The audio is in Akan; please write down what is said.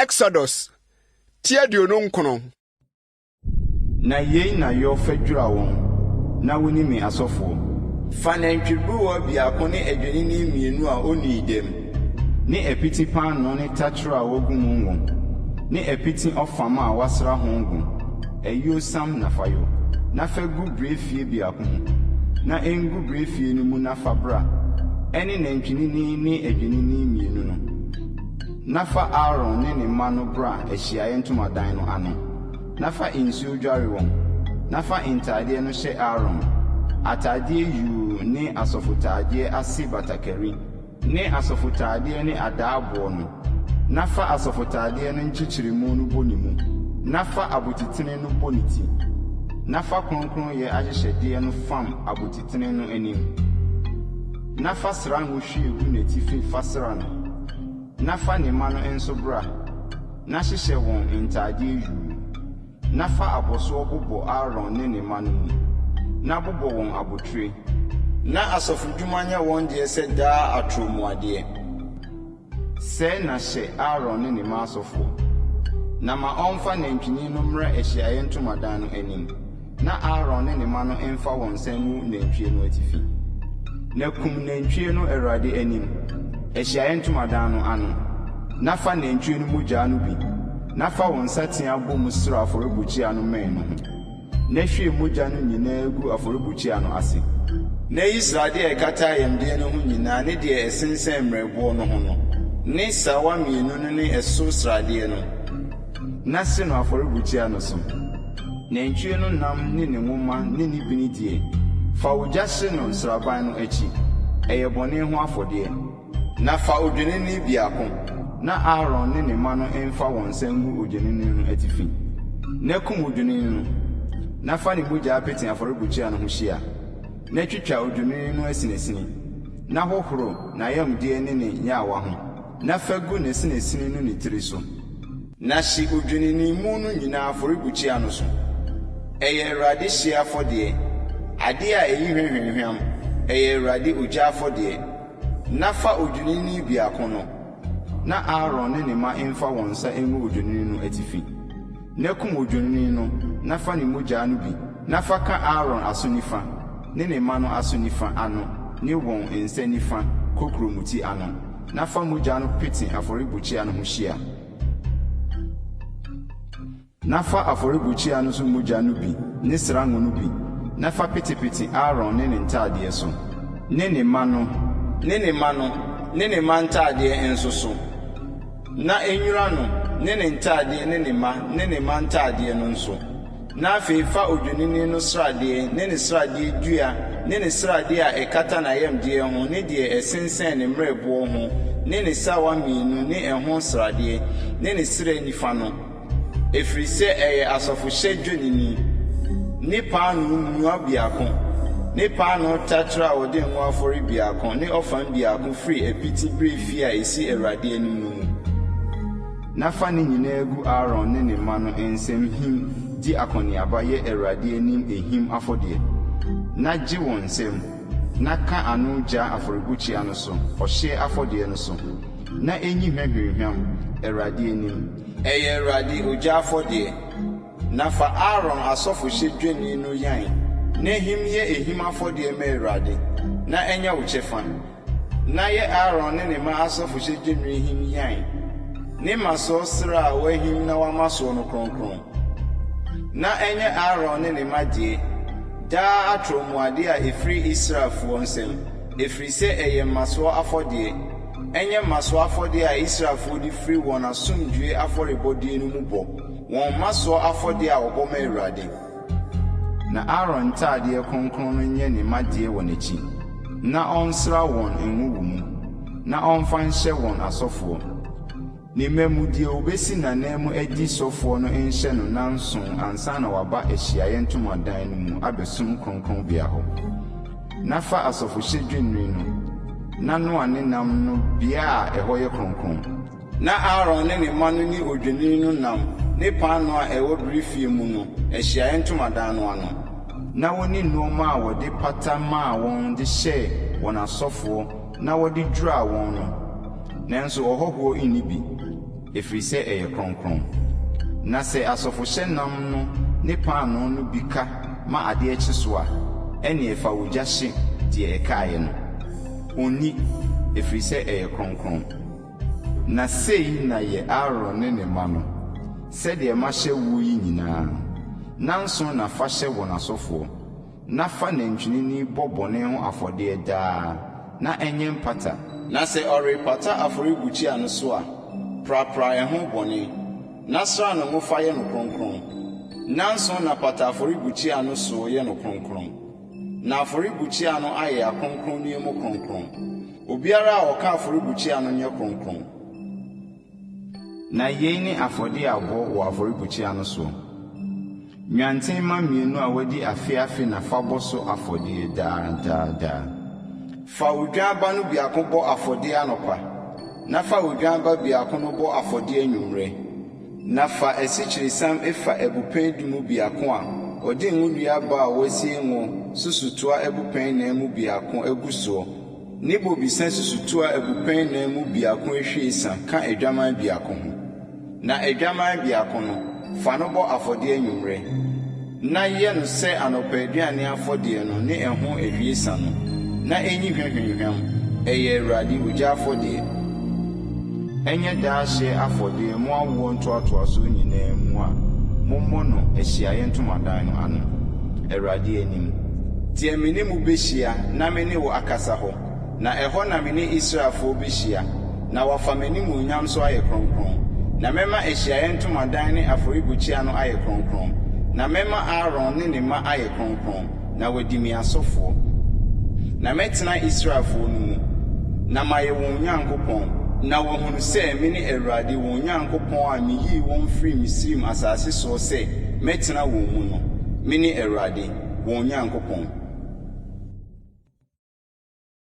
Exodus ti 29. Na yei na yɔ fa dwira wɔn, na wɔnni me asɔfoɔ. Fa nantwiburuwa biako ne adwennini mmienu a onnii dɛm. Ne apiti paanoo ne taterɛ a wɔagu mu ngo, ne apiti ɔfam a wɔasra ho ngo, ayuosiam na fa yɔ, na fa gu birefie biako mu, na engu birefie no mu na fa bra, ɛne nantwinini ne adwennini mmienu no. Na fa Aaron ne ne mma no bra ahyiaeɛ ntomadan no ano, na fa nsuo dware wɔn. Na fa ntadeɛ no hyɛ Aaron, atadeɛ yuu ne asɔfotadeɛ ase batakari, ne asɔfotadeɛ ne adaaboɔ no, na fa asɔfotadeɛ no nkyekyeremu no bɔ ne mu, na fa abotitene no bɔ ne ti. Na fa kronkronyɛ ahyehyɛdeɛ no fam abotitene no anim, na fa srango hwie gu n'atifi fa sra no. Na fa ne mma no nso bra, na hyehyɛ wɔn ntadeɛ yuu, na fa abɔsoɔ bobɔ Aaron ne ne mma no mu, na bobɔ wɔn abotire. Na asɔfodwuma nyɛ wɔn deɛ sɛ daa atorɔmuadeɛ. Sɛɛ na hyɛ Aaron ne ne mma asɔfoɔ. Na ma ɔmfa nantwinini no mmra ahyiaeɛ ntomadan no anim. Na Aaron ne ne mma no mfa wɔn nsa ngu nantwie no atifi. Na kum nantwie no Awurade anim, ahyiaeɛ ntomadan no ano, na fa nantwie no mogya no bi, na fa wo nsateaa bɔ mu sra afɔrebukyia no mmɛn no ho, na hwie mogya no nyinaa gu afɔrebukyia no ase. Na yi sradeɛ a ɛkata ayamdeɛ no ho nyinaa ne deɛ ɛsensɛn mmerɛboɔ no ho no, ne sawa mmienu no ne ɛso sradeɛ no. Na hye no afɔrebukyia no so. Nantwie no nam ne ne nwoma ne ne bini deɛ, fa ogya hye no nsraban no akyi. Ɛyɛ bɔne ho afɔdeɛ. Na fa odwennini biako. Na Aaron ne ne mma no mfa wɔn nsa ngu odwennini no atifi. Na kum odwennini no, na fa ne mogya pete afɔrebukyia no ho hyia. Na twitwa odwennini no asinasini, na hohoro n'ayamdeɛ ne ne nyaawa ho, na fa gu n'asinasini no ne tiri so. Na hye odwennini mu no nyinaa afɔrebukyia no so. Ɛyɛ Awurade hyeɛ afɔdeɛ, adeɛ a ɛyi hwa hwamhwam, ɛyɛ Awurade ogya afɔdeɛ. Na fa odwennini biako no. Na Aaron ne ne mma mfa wɔn nsa ngu odwennini no atifi. Na kum odwennini no na fa ne mogya no bi, na fa ka Aaron aso nifa ne ne mma no aso nifa ano ne wɔn nsa nifa kokurobeti ano, na fa mogya no pete afɔrebukyia no ho hyia. Na fa afɔrebukyia no so mogya no bi ne srango no bi, na fa petepete Aaron ne ne ntadeɛ so, ne ne mma no, Ne ne mma no, ne ne mma ntadeɛ nso so, na ennwira no, ne ne ntadeɛ ne ne mma ne ne mma ntadeɛ no nso. Na afei fa odwennini no sradeɛ ne ne sradeɛ dua ne ne sradeɛ a ɛkata n'ayamdeɛ ho ne deɛ ɛsensɛn ne mmerɛboɔ ho ne ne sawa mmienu ne ɛho sradeɛ ne ne srɛ nifa no, ɛfiri sɛ ɛyɛ asɔfohyɛ dwennini, ne paanoo mua biako, ne paanoo taterɛ a wɔde ngo afɔre biako ne ɔfam biako firi apiti berɛ a ɛsi Awurade anim no mu. Na fa ne nyinaa gu Aaron ne ne mma no nsam him di akɔneaba yɛ Awurade anim ehim afɔdeɛ. Na gye wɔn nsam, na ka ano gya afɔrebukyia no so ɔhyeɛ afɔdeɛ no so, na enyi hwa hwamhwam, Awurade anim. Ɛyɛ Awurade ogya afɔdeɛ. Na fa Aaron asɔfohyɛ dwennini no yan, na him yɛ ehim afɔdeɛ ma Awurade, na ɛnyɛ wo kyɛfa. Na yɛ Aaron ne ne mma asɔfohyɛ dwennini him yan, ne mmasoɔ srɛ a wɔahim na wɔama soɔ no kronkron. Na ɛnyɛ Aaron ne ne mma deɛ, daa atorɔmuadeɛ a ɛfiri Israelfoɔ nsam, ɛfiri sɛ ɛyɛ mmasoɔ afɔdeɛ. Ɛnyɛ mmasoɔ afɔdeɛ a Israelfoɔ de firi wɔn asomdwoeɛ afɔrebɔdeɛ no mu bɔ, wɔn mmasoɔ afɔdeɛ a wɔbɔ ma Awurade. Na Aaron ntadeɛ kronkron no nyɛ ne mma deɛ wɔ n'akyi, na ɔnsra wɔn ngo wɔ mu, na ɔmfa nhyɛ wɔn asɔfoɔ. Ne mma mu deɛ obesi n'ananmu adi sɔfoɔ no nhyɛ no nnanson ansa na waba ahyiaeɛ ntomadan no mu abɛsom kronkronbea hɔ. Na fa asɔfohyɛ dwennini no, na noa ne nam no bea a ɛhɔ yɛ kronkron. Na Aaron ne ne mma no nni odwennini no nam ne paanoo a ɛwɔ birifie mu no, ahyiaeɛ ntomadan no ano. Na wonni nneɛma a wɔde pata maa wɔn de hyɛɛ wɔn asɔfoɔ na wɔde dwiraa wɔn no, nanso ɔhɔhoɔ nni bi. ɛfiri sɛ ɛyɛ kronkron. Na sɛ asɔfohyɛ nam no ne paanoo no bi ka ma adeɛ kye so a, ɛnneɛ fa ogya hye deɛ ɛkaeɛ no. Ɔnni, ɛfiri sɛ ɛyɛ kronkron. Na sei na yɛ Aaron ne ne mma no, sɛdeɛ mahyɛ woɔ yi nyinaa. Nnanson na fa hyɛ wɔn asɔfoɔ. Na fa nantwinini bɔ bɔne ho afɔdeɛ daa, na ɛnyɛ mpata. Na sɛ ɔrepata afɔrebukyia no so a, prapra ɛho bɔne, na sra no ngo fa yɛ no kronkron. Nnanson na pata afɔrebukyia no so yɛ no kronkron, na afɔrebukyia no ayɛ akronkronneɛ mu kronkron. Obiara a ɔka afɔrebukyia no nyɛ kronkron. Na yei ne afɔdeɛ a bɔ wɔ afɔrebukyia no soɔ, Nnwanten mma mmienu a wɔadi afe afe na fa bɔ so afɔdeɛ daa daa daa. Fa odwan ba no biako bɔ afɔdeɛ anɔpa, na fa odwan ba biako no bɔ afɔdeɛ anwummerɛ. Na fa asikyiresiam efa abupɛn du mu biako a wɔde ngodua aba a wɔasie ngo susutoa abupɛn nnan mu biako agu soɔ ne bobesa susutoa abupɛn nnan mu biako ahwiesa ka adwaman biako ho. Na adwaman biako no, fa no bɔ afɔdeɛ anwummerɛ, na yɛ no sɛ anɔpa aduane afɔdeɛ no ne ɛho ahwiesa no, na ɛnyi hwa hwamhwam, ɛyɛ Awurade ogya afɔdeɛ. Ɛnyɛ daa hyeɛ afɔdeɛ mo awoɔ ntoatoasoɔ nyinaa mu a mommɔ no ahyiaeɛ ntomadan no ano, Awurade anim. Deɛ me ne mo bɛhyia na me ne wo akasa hɔ, na ɛhɔ na me ne Israelfoɔ bɛhyia, na wɔafa m'animuonyam so ayɛ kronkron. Na mɛma ahyiaeɛ ntomadan ne afɔrebukyia no ayɛ kronkron, na mɛma Aaron ne ne mma ayɛ kronkron, na wɔadi me asɔfoɔ. Na mɛtena Israelfoɔ no mu, na mayɛ wɔn Nyankopɔn, na wɔahunu sɛ mene Awurade wɔn Nyankopɔn a meyii wɔn firii Misraim asase soɔ sɛ mɛtena wɔn mu no. Mene Awurade, wɔn Nyankopɔn.